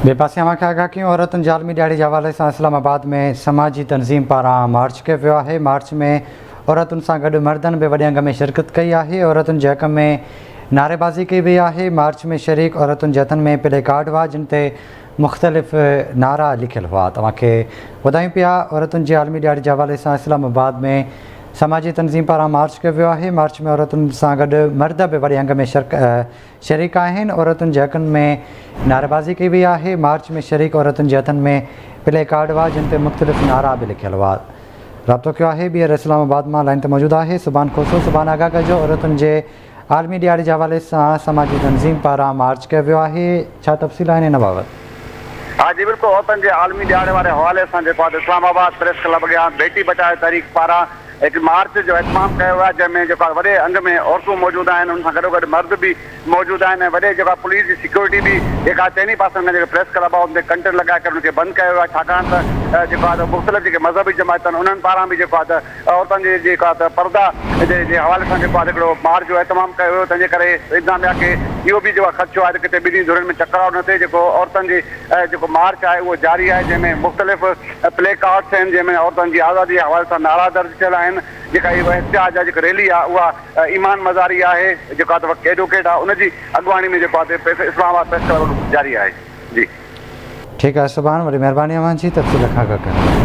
ٻئي پاسي اوهان کي آگاهه ڪيون عورتن جي عالمي ڏهاڙي جي حوالي سان اسلام آباد ۾ سماجي تنظيم پاران مارچ ڪيو ويو آهي مارچ ۾ عورتن سان گڏ مردن به وڏي انگ ۾ شرڪت ڪئي آهي عورتن جي حق ۾ نعريبازي ڪئي وئي آهي مارچ ۾ شريڪ عورتن جي هٿن ۾ پلي ڪارڊ هئا جن تي مختلف نعرا لکيل هئا توهان کي ٻڌايون پيا عورتن جي عالمي ڏهاڙي جي حوالي سان اسلام آباد ۾ سماجي تنظيم پاران مارچ ڪيو ويو آهي مارچ ۾ عورتن سان گڏ مرد به وڏي انگ ۾ شريڪ آهن عورتن جي حقن ۾ نعريبازي ڪئي وئي آهي مارچ ۾ شريڪ عورتن جي هٿن ۾ پلي ڪارڊ هئا جن تي مختلف نعرا به لکيل هئا رابطو ڪيو آهي ٻيهر اسلام آباد مان لائين تي موجود آهي سبحان کوسو سبحان آگاهه ڪجو عورتن جي عالمي ڏهاڙي جي حوالي سان سماجي تنظيم پاران مارچ ڪيو ويو آهي ڇا تفصيل آهن ان بابت؟ ها جي بلڪل عورتن جي عالمي ڏهاڙي واري حوالي سان جيڪو آهي اسلام آباد پريس ڪلب اڳيان بيٽي بچايو تحريڪ پاران هڪ مارچ جو اهتمام ڪيو ويو آهي جنهن ۾ جيڪو آهي وڏي انگ ۾ عورتون موجود آهن ان سان گڏوگڏ مرد به موجود آهن ۽ وڏي جيڪو آهي پوليس جي سيڪيورٽي به جيڪا چئني پاسن کان جيڪي پريس ڪلب آهي ان تي ڪنٽر لڳائي ڪري ان کي بند ڪيو ويو آهي ڇاڪاڻ ته جيڪو آهي ته مختلف جيڪي مذهبي جماعتن انهن پاران به جيڪو آهي ته عورتن جي جيڪا ته پرده جي جي حوالي سان جيڪو آهي هڪڙو مارچ جو اهتمام ڪيو ويو تنهن جي ڪري انتظاميا کي اهو به جيڪو آهي خدشو آهي ته ڪٿي ٻنهي ڌرين ۾ ٽڪراء نه ٿئي جيڪو عورتن جي جيڪو مارچ آهي اهو جاري آهي جنهن ۾ مختلف پلي ڪارڊس آهن جنهن ۾ عورتن جي آزادي جي حوالي سان نعرا درج ٿيل آهن جيڪا اهو احتجاج آهي جيڪا ريلي آهي اها ايمان مزاري آهي جيڪا ته ايڊووڪيٽ آهي ان جي اڳواڻي ۾ جيڪو آهي اسلام آباد پريس ڪلب جاري آهي جي. ٺيڪ آهي سڀاڻ وڏي مهرباني اوهان جي تفصيل کان آگاهه ڪرڻ لاء.